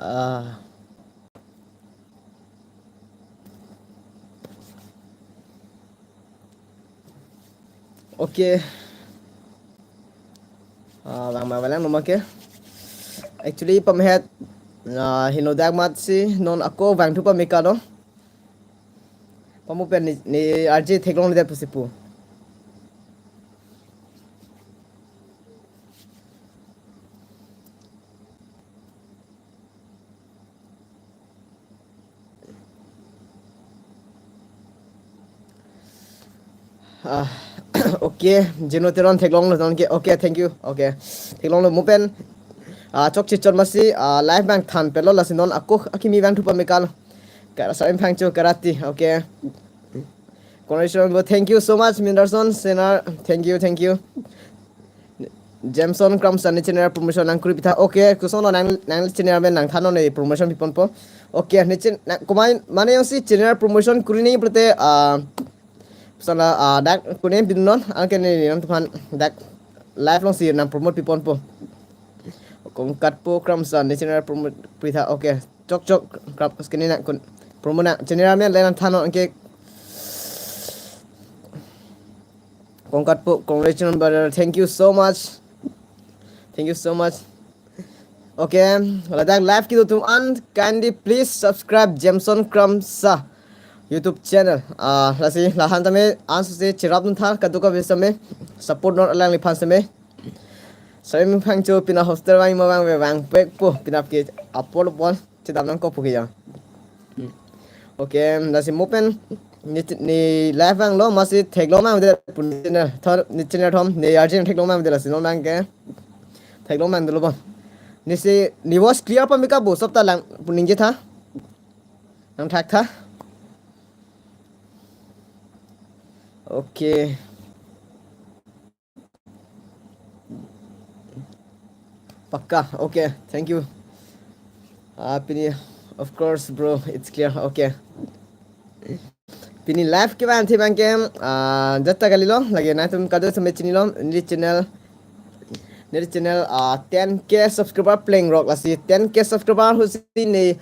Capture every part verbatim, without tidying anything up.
Ah. Okay. Ah, vang ma valang noma ke. Actually, pamhet, ah, henodak amatsi non ako vangthu pameka no. Pamu pen ne, ne R J theklongledet pusi pu. Ah, okay, Jeno Teron theklonglo non ke. Okay, thank you. Okay. Theklonglo mo pen. Ah, chokche chot amatsi, ah, live abang than pelo lasi non ako akimi vangthu pameka lo. Kara sa imphang cho karati. Okay. Congratulations, bro. Thank you so much, Minderson Senar. Thank you, thank you. Jameson Kramsa ne channel promotion nangkuri pitha. Okay, koson lo nang, nang channel amen nangthan non ne promotion piponpo. Okay, ne chen, na, komai, mane jongsi channel promotion kuri nangji pulote, ah, sala, ah, dak kune bin non, anke ne, ne nangthan dak live alongsi nang promote piponpo. Kongkatpo Kramsa ne channel promote pitha. Okay. Chok chok, Kram, skin nang kun. Promo nang, channel amen le nangthan non ke. Kongkatpo, congratulations, brother. Thank you so much. Thank you so much. Okay, ladak live kedo atum an, kindly please subscribe Jameson Kramsa YouTube channel. Ah, lasi, lahan tame, ansi cherap duntha, kadokave same, support non alangliphan same. Same phang cho pina hostel vang ma vangve vangpekpo, pina ke apol apol chedam nangkokpo ke ya. Okay, lasi mo pen ne, ne live vanglo amatsi theklong mangde pu ne channel thom, ne channel thom, ne R J theklong mangde lasi non abang ke theklong mangdelo bon. Nesi ne voice clear pameka bo, sop ta lang pu ningje tha. Nangthak tha. Okay. Pakka. Okay, thank you. Ah, pini, of course, bro, it's clear. Okay. Pini live kevang thi abang ke, ah, jat ta kalilo, lake nangtum kadokave same chinilo, neli channel, neli channel, ah, ten K subscriber plengrok lasi, ten K subscriber ahutsi ne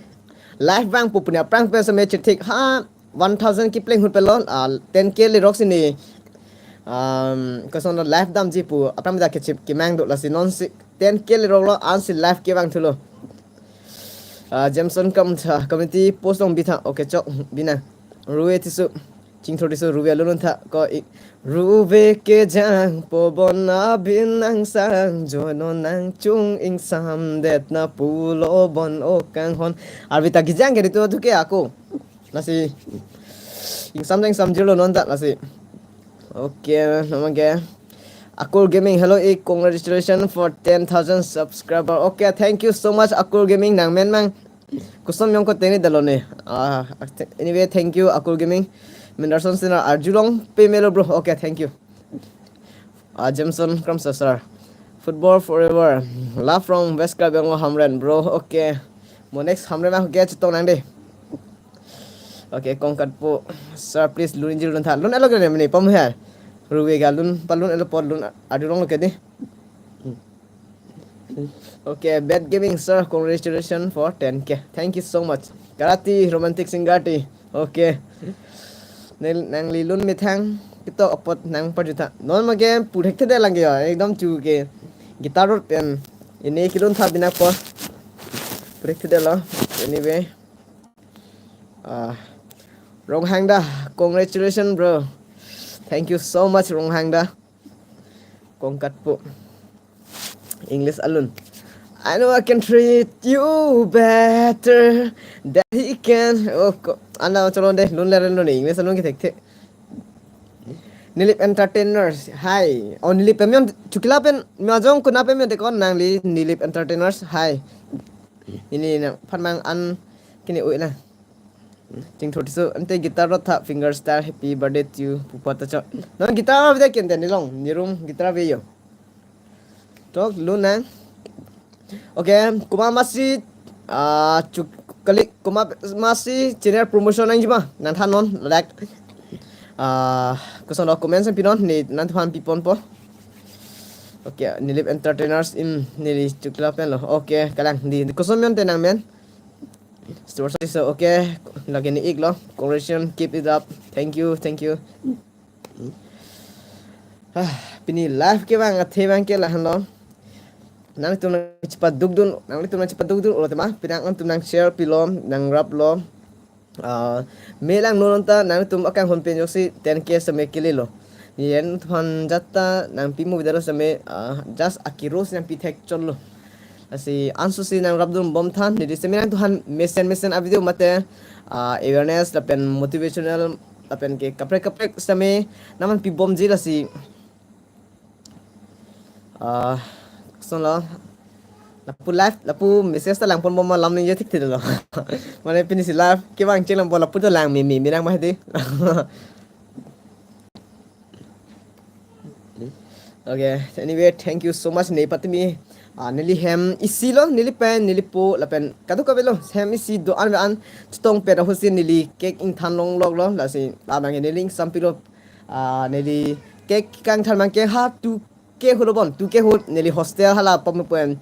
live vangpo pu ne aphrang pen same chethik ha, one thousand kepleng ahut pelo, ah, ten K lerok si ne, um, koson lo live damji pu aphrang dak kechip kemang do lasi nonsi ten K lerok lo ansi live kevang thulo. Ah, Jameson Kramsa community post along bitha. Okay, chok bina. Ruve Tisso. Chingthur Tisso Ruve alun tha ko i. Ruve kejang pobon abin angsang jono nangchung ingsamdet na pulo bon o kanghon. Arvi ta kejang ke ditu tu ke ako. Lasi ingsam jang samjirlo non ta lasi. Okay, nama ke. Akur Gaming, hello, eh, congratulations for ten thousand subscriber. Okay, thank you so much, Akur Gaming, nang men mang. Koson jong ko teni dalo ne. Ah, anyway, thank you, Akur Gaming. Minderson Senar arjulong pamelo, bro. Okay, thank you. Ah, Jameson Kramsa sir. Football forever. Love from West Karbi Anglong Hamren, bro. Okay. Mo next Hamren ma, okay, chetong nang de. Okay, Kongkatpo sir, please lun ingjir lun tha. Lun-etlo ke ne mene pam her. Ruve ke lun, palun-etlo apot lun arjulonglo ke de. Okay, Bad Gaming sir, congratulations for ten K. Thank you so much. Karati romantic singer ti. Okay. Nel, nangli lun methang ketok apot nang parjutha. Non ma ke pu thekthedet lang ke ya, ekdom chu ke guitar rot pen. Ini kelun tha bina apot. Pu thekthedetlo. Anyway. Ah, Ronghang da, congratulations, bro. Thank you so much, Ronghang da. Kongkatpo. English alun. I know I can treat you better than he can. Oh, ko, anda chalo de, lun le lun English alun kethekthe. Nilip Entertainers, hi. Oh, Nilip pemyon, chukila pen, majong kuna pemyon tekon nangli, Nilip Entertainers, hi. Ini nangphan mang an kini ui la. Chingthur Tisso, ante guitar rot tha, finger style, happy birthday to you, pupa ta cho. Non guitar ave de kente nelong, ne room guitar ave yo. Tok lun nang. Okay, komat masi, ah, chuk kali, komat masi channel promotion nangji ma, nangthan non, like, ah, koson lo comment sen pinon, ne nangthan piponpo. Okay, Nilip Entertainers in, neli chukla pen lo. Okay, kalang di, di koson men te nang men. Store so, okay, lagi ni iklo. Congratulations, keep it up. Thank you, thank you. Ah, pini live kevang athe abang ke lahenlo. Nangtum nangchepadukdun, nangtum nangchepadukdun ulo tema, pini nangtum nang share pilo, nangraplo. Ah, me langnon ta nangtum akanghon pen ajoksi ten K seme kelelo. Neli nangtumphan jat ta nangpi mo video seme, ah, just akiro si nangpi thekchotlo. Lasi ansose nangrapdun bomtha, neli seme nangtumphan mesen mesen a video mate, ah, awareness lapen motivational lapen ke kaprek kaprek seme nangman pibomji lasi. Ah, kosonlo. Lapu live, lapu message ta langponbom ma lam ningje thikthilo. Mane pini si live kevang cheng lang bo lapu ta lang meme, meme lang ma hedi. Okay, anyway, thank you so much ne patimi. Ah, neli hem isi lo, neli pen, neli po, lapen kadokave lo, hem isi do-an ve-an chetong pen ahutsi neli cake ingthan longloklo, lasi labang neli ingsampiklo, ah, neli cake kangthan abang ke ha two K hu lo bon, two K hu neli hostel hala pam pen.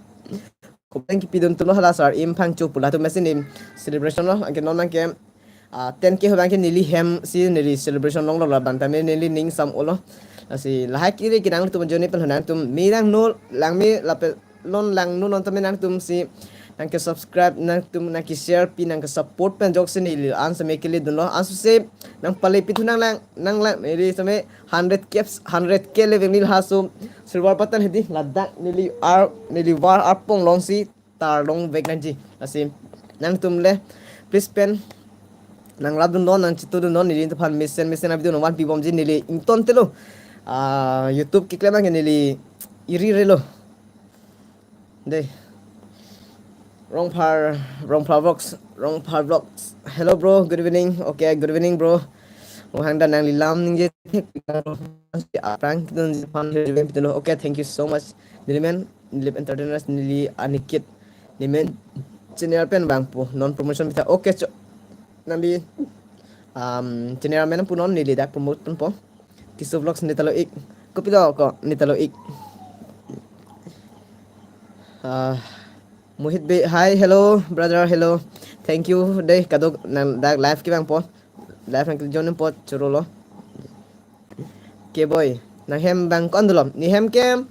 Kopeng kipidun tulo hala sar im phang chu pula tu mesin im celebration lo, anke non anke, ah, ten K hu abang ke neli hem si neli celebration longlo labang tame neli ning sam olo. Lasi lahai kiri kinang tum joni pen nangtum me langno lang me lape lon langno non tame nangtum si nangke subscribe nangtum nangke share pi nangke support pen ajoksi neli an seme keledunlo ansose nangpale pithu nanglang nanglang neli seme hundred K, hundred K level neli haso silver button hedi ladak neli ar neli war arpong longsi tar longvek nangji. Lasi nangtum le please pen nangrapdunnon nangchetudunnon neli nangtumphan mesen mesen a video nangman pibomji neli ingtontelo. Ah, YouTube keklem abang ke neli iri relo. Dei. Rongphar, Rongphar Vlogs, Rongphar Vlogs. Hello bro, good evening. Okay, good evening bro. Mohang dan nangli lam ningje thek aphrang kedun aphan hirjuve pithulo. Okay, thank you so much. Neli men Nilip Entertainers, neli Aniket. Neli men channel pen abang po non promotion pitha. Okay, cho. Nangli, um, channel men punon neli dak promote ponpo. Kisu Vlogs neta lo ik. Kopilo ko neta lo ik. Ah, Mohit Bey, hi, hello brother, hello. Thank you dei kadok nang dak live kevang po. Live nangke join po chorolo. Ke boy, nang hem abang ko-an dolo? Neli hem ke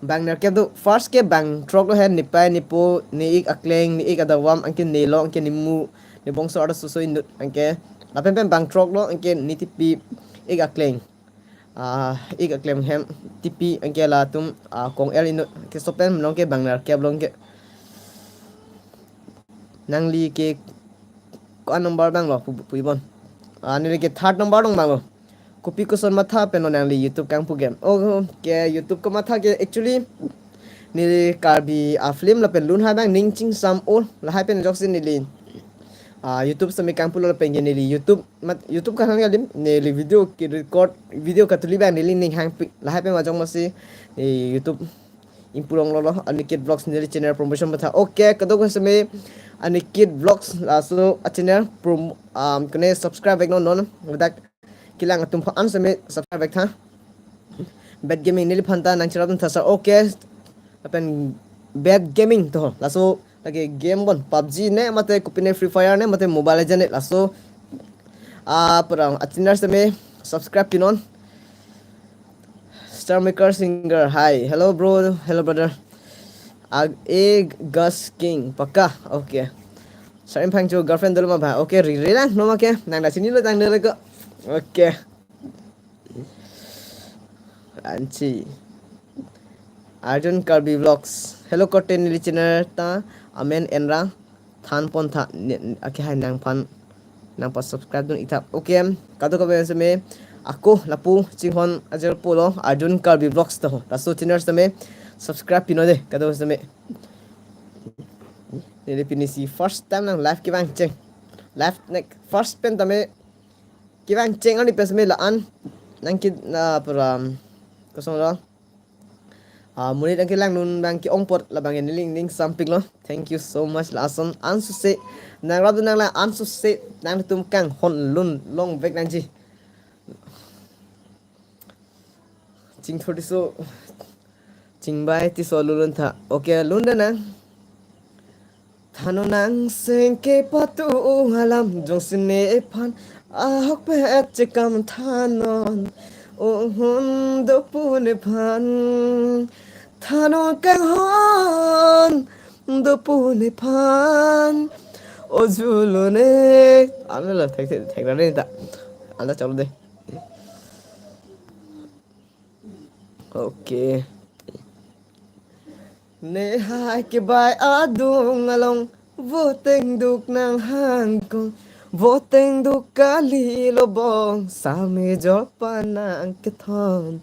bang nerkep do. First ke bang throk lo, hem nepei nepo ne-ik akleng ne-ik adawam anke nelo anke nemu nebongso arta soso inut anke lapen pen bang throk lo anke netipi ik akleng. Ah, ik akleng hem tipi anke latum, ah, kong-er inut ke sopen nong ke bang nerkep lo anke. Nangli ke ko-an number abang lo pu, pu ibon. Ah, neli ke third number dong abang lo. Kopi koson matha pen lo nangli YouTube kangpu game? Oh, ke YouTube kamatha ke actually neli Karbi a-film lapen lun hai abang ning chingsam o lahai pen ajoksi neli, ah, YouTube seme kangpulo lapen ke neli YouTube mat YouTube kanal adim neli video ke record video katuli abang neli ning hangpik lahai pen majong masi, eh, YouTube ingpu longloklo, Aniket Vlogs neli channel promotion patha. Okay, kadokave seme Aniket Vlogs laso a-channel prom, um, kene subscribe veknon non. Dak kelang atum aphan seme subscribe vektha. Bad Gaming neliphan ta nangcherapdun tha sir. Okay. Lapen Bad Gaming to laso lagi game bon PUBG ne mate kopine Free Fire ne mate Mobile Legend ne laso, ah, pura a-channel seme subscribe pinon. Star Maker Singer, hi. Hello bro, hello brother. Ag e Gas King, paka. Okay. Sar imphang chu girlfriend dolo ma ba? Okay, ri ri lang no ma ke. Nang da chinilo tang dolo ko. Okay. Anchi. Arjun Karbi Vlogs. Hello, kote neli channel ta amen enra than pon tha ne, ake hai nangphan nangpa subscribe dun ik tha. Okay, kadokave seme ako lapu chinghon ajel pulo Arjun Karbi Vlogs to. Laso channel seme subscribe pinon dei kadokave seme. Neli pini si first time nang live kevang cheng. Live nek first pen tame kevang cheng ani pen seme la-an nangke na pura kosonlo. Ah, monit anke langnon abang ke-ong apot labang ke neli ning sampiklo. Thank you so much lason ansose nangrapdun nanglang ansose nangtum kanghon lun longvek nangji. Chingthur Tisso, Chingbai Tisso lulun tha. Okay, lun de nang. Thano nang sengke patu alam jongsi nephan ahokpet chekam thanon, ohun dopu nephan, thano kanghon dopu nephan, ojulone. Ano lo, thek, thek, thek na ta. Ano chalo de. Okay. Nehai kebai adung along, voteng duk nang hangkong, voteng duk kali lobong, same jopa nang kethon.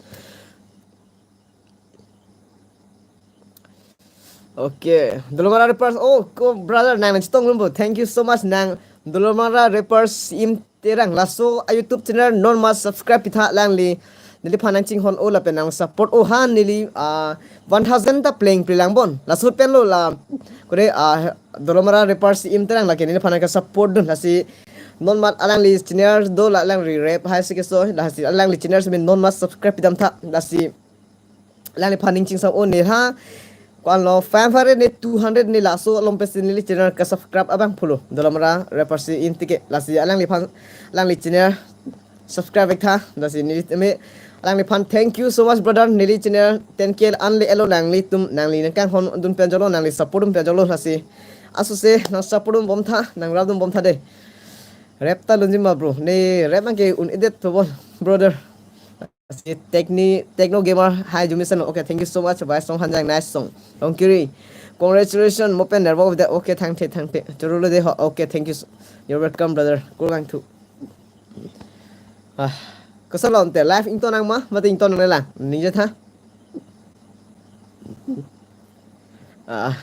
Okay, Dolamara Rappers. Oh, ko brother nang nang chetong lumbo. Thank you so much nang Dolamara Rappers Im Terang. Laso a YouTube channel non ma subscribe pitha alangli. Neliphan nang chinghon-o lapen nang support-o ha neli ah one thousand ta pleng prilang bon. Laso pen lo la. Kore ah Dolamara Rappers Im Terang lake neliphan nang ke support dun lasi non ma alangli channel do la alangli rap hai si keso lasi alangli channel seme non ma subscribe pidam tha lasi alangliphan ning chingsam-o ne ha. Ko-an lo five hundred ne two hundred ne laso along pesi neli channel ke subscribe abang pulo. Dolamara Rappers Im Terang ke lasi alangliphan alangli channel subscribe ik tha. Lasi neli me alangliphan thank you so much brother. Neli channel ten K an le elo nanglitum nangli nang kanghon dun pen jolo nangli support dun pen jolo lasi. Aso se nang support dun bom tha, nang rap dun bom tha de. Rap ta lunjima bro. Ne rap nang ke un edit to bol brother. Si Techni, Techno Gamer, hi, Jumison. Okay, thank you so much. Bye, song Hanjang, nice song. Longkiri, congratulations. Mo pen nervo de. Okay, thangthe, thangthe. Chorolo de ho. Okay, thank you. So, you're welcome, brother. Kurang thu. Ah, koson lo te live ington nang ma, mate ington nang lang. Ninja tha. Ah.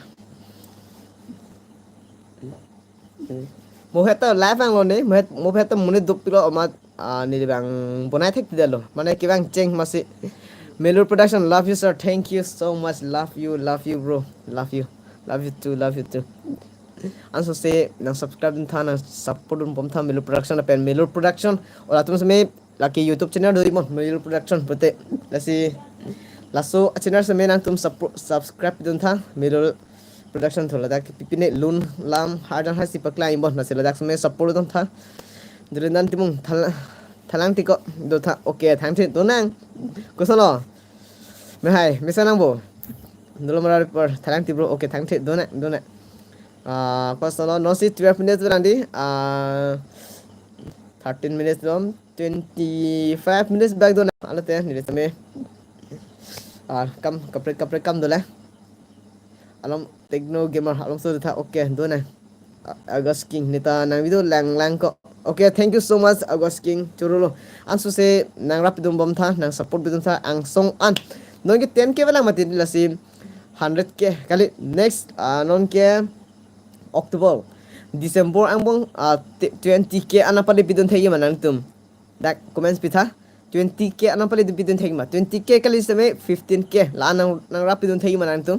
Mo het ta live ang lo ne, mo het, mo het ta monit dopilo amat ah, neli bang bonai thek tidak lo. Mane kevang cheng masi. Melur Production, love you sir. Thank you so much. Love you, love you bro. Love you. Love you too, love you too. Anso se nang subscribe dun tha, nang support dun bom tha Melur Production pen Melur Production. Ora tum seme lake YouTube channel do imon Melur Production pute. Lasi laso channel seme nangtum support, subscribe dun tha Melur Production thu ladak pipine lun lam harjan hasi paklang imbon lasi ladak seme support dun tha. Dilinan Timung thala-, thalang tiko do tha. Okay, thangthe do nang. Koson lo. Me hai, mesen nang bo. Dolamara Rappers thalang ti bro. Okay, thangthe do nang, do nang. Ah, koson lo, non si twelve minutes lang di. Ah, thirteen minutes dom, twenty-five minutes bak do nang. Alo te, neli seme. Ah, kam, kaprek, kaprek kam do le. Alom Techno Gamer, alom so tha, okay, do nang. A-, August King, neta nang video lang lang ko. Okay, thank you so much, August King, chorolo. Anso se nang rap dun bom tha, nang support dun tha, angsong an. Non ke ten K velang mati lasi hundred K. Kali next, ah, non ke October, December angbong, ah, te-, twenty K an apali pidun thegi ma nangtum. Dak comments pitha. Twenty K an apali pidun thegi ma. Twenty K kali seme fifteen K. La nang, nang rap pidun thegi ma nangtum.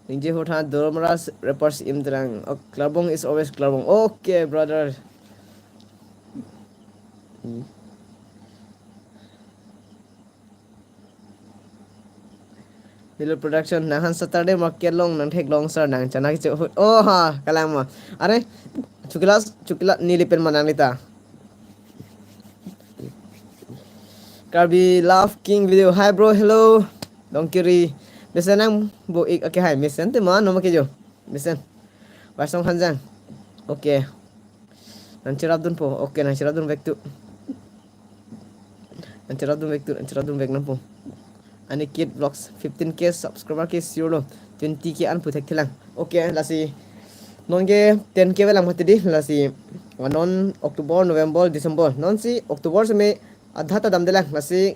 Ningje ho tha Dolamara Rappers Im Terang. Oh, Klarbong is always Klarbong. Okay, brother. Hmm. Melur Production, nanghan Saturday market along nang theklong sir, nang chana kecho ahut. Oh ha, kalang ma. Are, chukila, chukila neli pen ma nang neta. Karbi Love King video. Hi bro, hello. Longkiri. Mesen nang bo ik, okay, hi. Mesen te ma, no ma kejo. Mesen. Varsong Hanjang. Okay. Nang cherap dun po. Okay, nang cherap dun vek tu. Nang cherap dun vek tu, nang cherap dun vek nang po. Aniket Vlogs, fifteen K subscriber ke sure lo. Twenty K an pu thekthelang. Okay, lasi. Non ke ten K velang mati di, lasi. Non October, November, December. Non si October seme adha ta damdelang, lasi.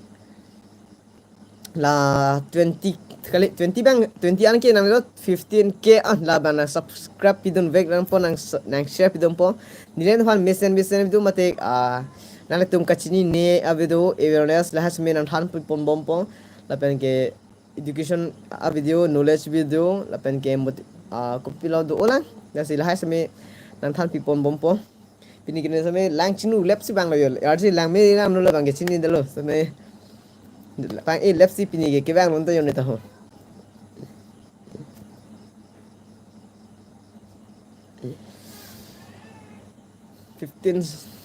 La twenty kali, twenty bang, twenty an ke nang lo, fifteen K an la bang nang subscribe pidun vek nang po, nang s-, nang share pidun po. Neli nephan mesen mesen video mate, ah, nanglitum kachinine a video awareness lahai seme nang than pipon bom po. Lapen ke education a video, knowledge video, lapen ke mot-, ah, kopilo do olang. Lasi lahai seme nang than pipon bom po. Pini kene seme lang chinu lap si bang lo yo. Arji lang me lang no lo bang ke chini dalo. Seme bang e lap si pini ke kevang lon to yo neta ho. Fifteen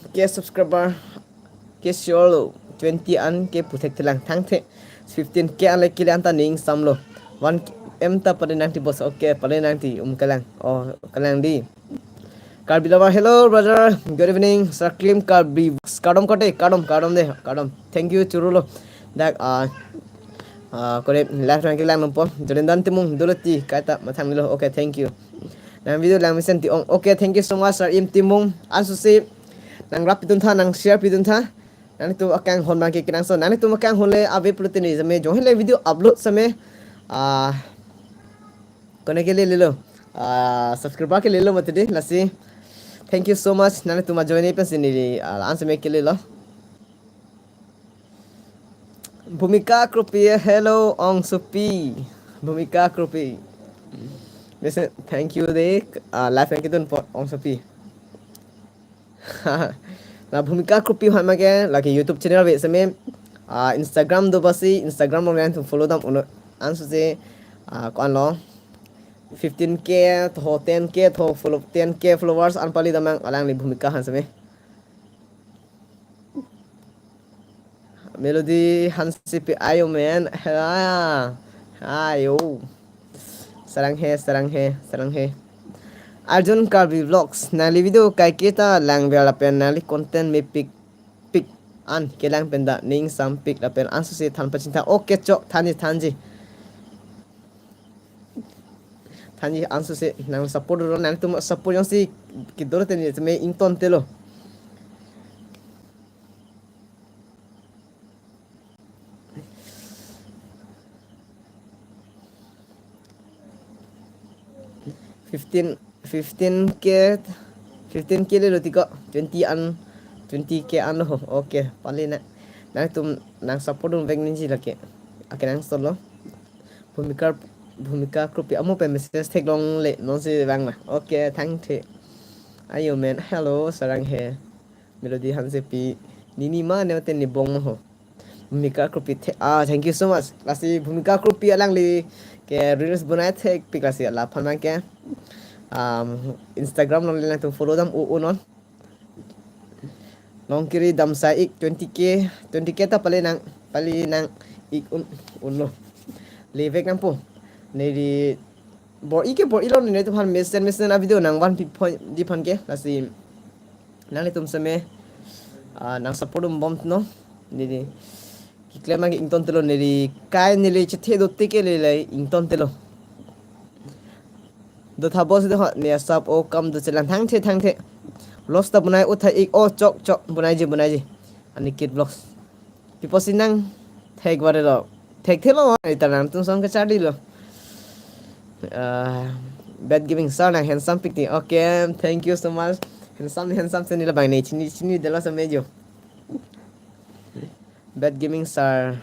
K subscriber ke sure lo, twenty an ke puthekthelang, thangthe. Fifteen K an le kele anta ning samlo. One M ta pade nangti boss. Okay, pade nangti, um, kalang. Oh, kalang di. Karbi Lover, hello brother. Good evening, Sir Klim Karbi. Kardom korte, kardom, kardom de, kardom. Thank you, churulo. Dak, ah, ah, kore live nangkelang nangpo. Jolindan Timung, dolo ti, kaita mathangnelo. Okay, thank you. Nang video lang mesen ti ong. Okay, thank you so much, Sir Im Timung. Ansusi, nang rap pitun tha, nang share pitun tha. Nanglitum akanghon abangke kenangsot. Nanglitum akanghon le ave pulote ne jame jong hele video upload same. Ah, kone ke lelelo. Ah, subscriber ke lelo mati de, lasi. Thank you so much. Nanglitum ajoine pensi ne, ah, an same ke lelo. Bhumika Kropi, hello, Ongsopi. Bhumika Kropi. Mesen, thank you de, ah, live nangkedun apot Ongsopi. La Bhumika Kropi aphan abangke, lake YouTube channel ave same, ah, Instagram do basi, Instagram along nangtum follow dam uno, ansusi, ah, ko-an lo, fifteen K, tho ten K, tho follow, ten K followers an pali damnang alangli Bhumika aphan same. Melody Hansepi, ayo men. Ha. Ayo. Sarang he, sarang he, sarang he. Arjun Karbi Vlogs. Nangli video kaike ta langver lapen nangli content mepik pik an kelang pen ta ning sampik lapen ansusi than pachini tha. Okay chok, thanji, thanji. Thanji, ansusi nang support lo, nangtum support jongsi kedo te ne jame ingtontelo. Fifteen, fifteen K, fifteen K lelo ti ko, twenty an, twenty K an lo. Okay, pali na. Nangtum nang support dunvek nangji lake. Akenangsot lo. Bhumika, Bhumika Kropi amo pen message theklongle, nonsi vang na. Okay, thank you. Ayo men, hello, sarang he. Melody Hansepi, nini ma ne ten ni bong mo ho. Bhumika Kropi the-, ah, thank you so much. Lasi Bhumika Kropi alangli ke reels bonai thekpik, lasi la aphan abangke, um, Instagram along le nangtum follow dam u-, unon. Longkiri Damsai ik twenty K, twenty K ta pali nang, pali nang ik un, unlo. Levek nangpo. Neli bor-i ke bor-ilo, nelitum aphan mesen mesen a video nangvanpi pon di aphan ke, lasi nanglitum same, ah, nang support dunbomnon. Neli keklem abangke ingtontelo, neli kai neli chethe do tike lele ingtontelo. Do tha boss do ha, ne asap o kam do chelang, thangthe, thangthe. Vlogs ta bonai u tha ik, o chok chok, bonaiji, bonaiji. Aniket Vlogs. Pi apotsi nang thekvarelo. Thekthelo, ita nangtum son kacharlilo. Ah, Bad Gaming sir, nang handsome pik ti. Okay, thank you so much. Handsome, handsome si ne labang ne chini, chinidelo sa mejo. Bad Gaming sir.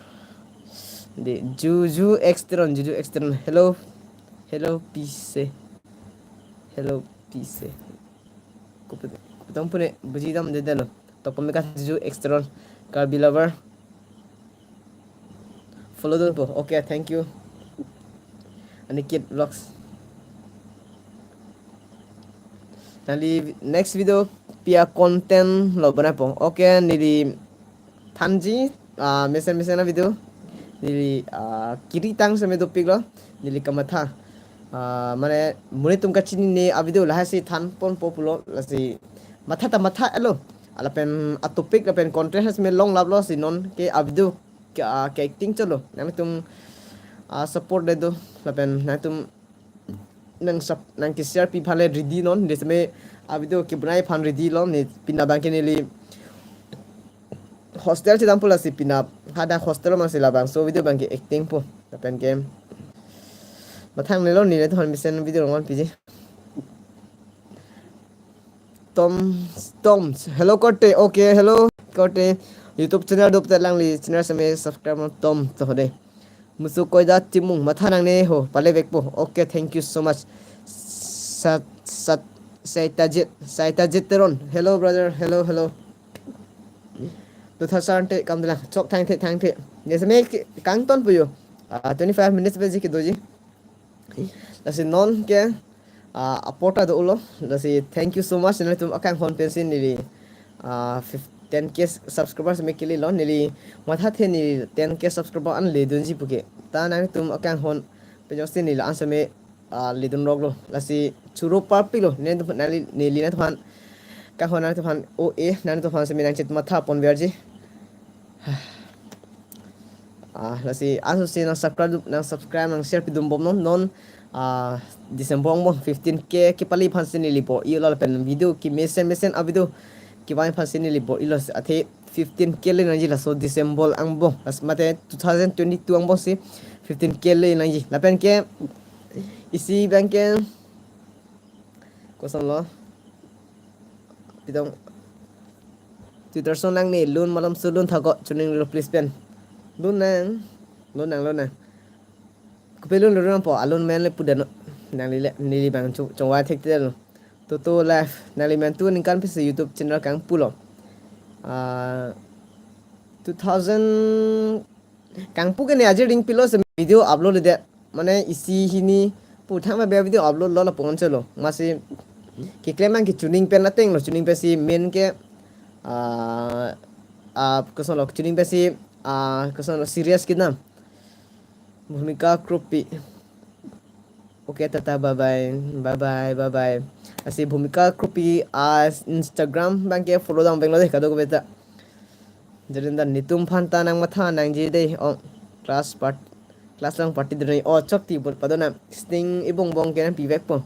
De, Juju Extron, Juju Extron. Hello. Hello, peace. Hello, peace. Kupet-, kupetong pune buji dam dedelo. Tokpamika Juju Extron, Karbi Lover. Follow dunpo. Okay, thank you. Aniket Vlogs. Nangli next video pi a content lo bonaipo. Okay, neli thanji, ah, mesen mesen a video. Neli, ah, kiri tang seme dopiklo. Neli kamatha. Ah, mane monit atum kachinine a video lahai si thanponpo pulo, lasi matha ta matha-elo. Lapen a topic lapen content has me long laplo, si non ke a video ke, ah, ke acting cholo. Nangtum, ah, support le do. Lapen nangtum nang sap-, nang ke share pi aphan le ready non. Desme a video kebonai aphan ready lo, ne pina abangke neli hostel chedampo, lasi pina hadak hostel ma si labangso video abangke acting po. Lapen ke mathangnelo, nelitum aphan mesen video nangvanpiji. Tom, Tom, hello korte. Okay, hello korte. YouTube channel do pulote alangli channel seme subscribe non Tom to de. Musu Koida Timung, matha nangne ho, palevekpo. Okay, thank you so much. Sat, Sat, Saitajet, Saitajet Teron. Hello brother, hello, hello. Do tha sir te kam dela. Chok, thangthe, thangthe. Desme kangton puyo. Ah, twenty-five minutes baji kedoji. Lasi non ke, Ah, apor ta dolo. Lasi thank you so much. Nangtum akanghon pensi neli, ah, fif-, ten K subscribers me kelelo. Neli mathathe neli ten K subscriber an ledunji puke. Ta nangtum akanghon pen jongsi neli answer me, ah, ledun roklo. Lasi choro parpiklo. Neli, neli nangtumphan kanghon nangtumphan O A nangtumphan semi nangchet matha ponverji. Ah, lasi ansose nang subscribe, nang subscribe, nang share pidun bomnon, non, ah, December angbong fifteen K kepali aphansi neli bor-ilo lapen video kemesen mesen avideo kevang aphansi neli bor-ilo, athe fifteen K le nangji laso December angbong, las mate two thousand twenty-two angbongsi fifteen K le nangji. Lapen ke isi abangke kosonlo? Pitong Twitter song nangne lun malom su lun thakok, chuning lo please pen. Lun nang, lun nang, lun nang. Kopi lun lun po, alun men le pudet non. Nangli le, neli abang chu, chongvai thekthedet lo. Toto Live, nangli men tu ningkan pisi YouTube channel kangpulo? Ah, two thousand kangpu ke ne ajir ring pilo se video upload le det. Mane isi hini pu thang ma be video upload lo lapu-an chelo. Masi keklem abang ke chuning pen ateng lo, chuning pensi main ke, ah, ah, kosonlo, chuning pensi, ah, kosonlo, serious kinam. Bhumika Kropi. Okay, tata, bye bye, bye bye, bye bye. Lasi Bhumika Kropi, ah, Instagram abangke follow dam abang lo dei, kadokave ta. Jadi dan netum aphan ta nang matha nangji dei, ong class part, class along party dun, o chokti bot padona, Sting ibong bong ke nangpivekpo.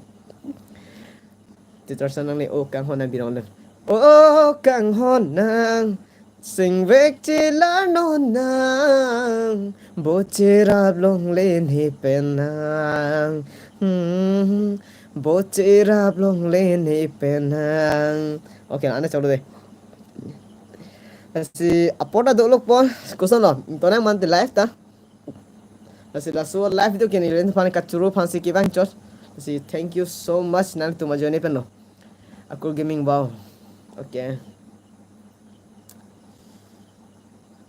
Twitter song nangne, o kanghon nang birong dun. O kanghon nang, singvek chelar non nang, bo cherap longle ne pen nang. Hmm, bo cherap longle ne pen nang. Okay, ane choklo dei. Lasi apor ta dolo po, kosonlo, to nang mante live ta. Lasi laso live video ke neli nangtumphan kachoro aphansi kevang chot. Lasi thank you so much nangtum ajoine pen lo. Akur Gaming, wow. Okay.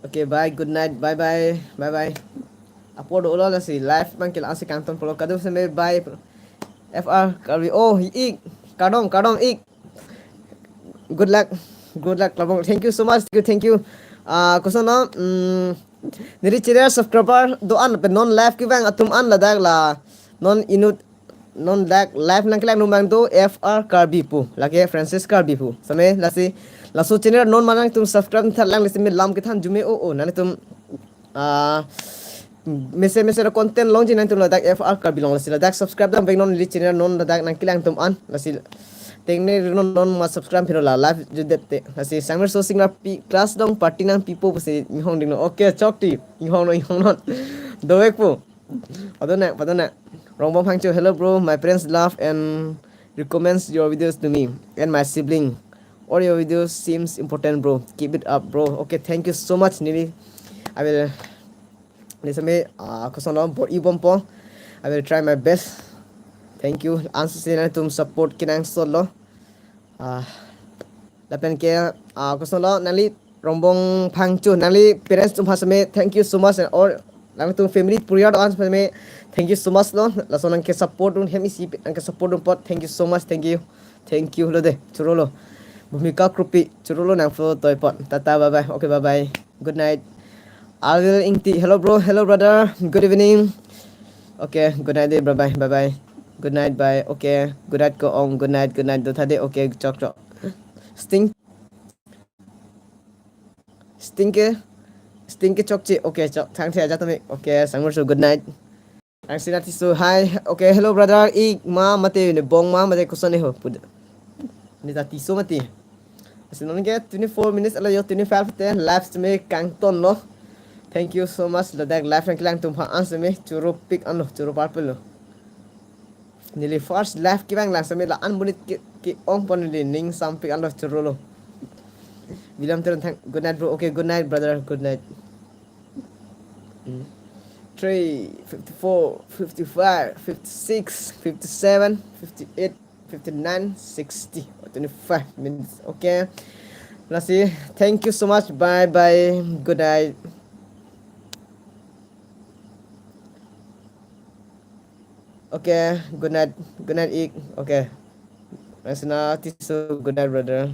Okay, bye, good night, bye bye, bye bye. Apor dolo, lasi live abangke la-ansi kangton pulo, kadokave bye. F R Karbi, oh, ik, kardom, kardom, ik. Good luck, good luck, Klabong. Thank you so much, thank you, thank you. Ah, kosonlo, mm, neli channel subscriber do-an, pen non live kevang atum an ladak la, non inut, non dak live nangkelang numang do F R Karbi pu, lake Francis Karbi pu. Same lasi, laso channel non ma nangtum subscribe tha lang, lasi me lam kethan jume o o, nangtum, ah, mesen mesen content longji nangtum ladak F R Karbi along, lasi ladak subscribe dam abang non, neli channel non ladak nangkelang atum an, lasi tengne non non ma subscribe phino la live judet te. Lasi Sangmar So Singer pi class along party nangpipo pusi inghong dingno. Okay, chokti, inghongnon, inghongnon. Dovek po. Padona, padona. Rongbong Phangcho, hello bro, my parents love and recommends your videos to me and my sibling. All your videos seems important, bro. Keep it up, bro. Okay, thank you so much, neli. I will, neli same, ah, kosonlo, bor-i bompo. I will try my best. Thank you. Ansose nangtum support kenangsotlo. Ah, lapen ke, ah, kosonlo, nangli Rongbong Phangcho, nangli parents atum aphan same thank you so much, and all nangtum family puriwar do-an same thank you so much lo. Laso nangke support dun, hem isi nangke support dun apot thank you so much, thank you. Thank you lo dei, chorolo. Bhumika Kropi, chorolo, nang follow toi apot. Tata, bye bye. Okay, bye bye. Good night. Alvil Ingti, hello bro, hello brother. Good evening. Okay, good night dei, bye bye, bye bye. Good night, bye. Okay, good night ko ong, good night, good night do tha dei. Okay, chok chok. Sting, Sting ke, Sting ke chokche. Okay, chok, thangthe ajat tame. Okay, Sangmar So, good night. Angsina Tisso, hi. Okay, hello brother. Ik ma mate ne, bong ma mate, koson ne ho? Pud-, Nita Tisso mate. Lasi non ke twenty-four minutes ala jo, twenty-five te live same kangtonlo. Thank you so much. Ladak live nangkelang atum aphan same choropik anlo, choro parpiklo. Neli first live kevang lang same la-an monit ke, ke-ong pon, neli ning sampik anlo, chorolo. William Teron Thang, good night bro. Okay, good night brother. Good night. Mm. Three, fifty-four, fifty-five, fifty-six, fifty-seven, fifty-eight, fifty-nine, sixty, twenty-five minutes. Okay. Lasi, thank you so much. Bye bye. Good night. Okay, good night. Good night, Ik. Okay. Rangsina Tisso, good night, brother.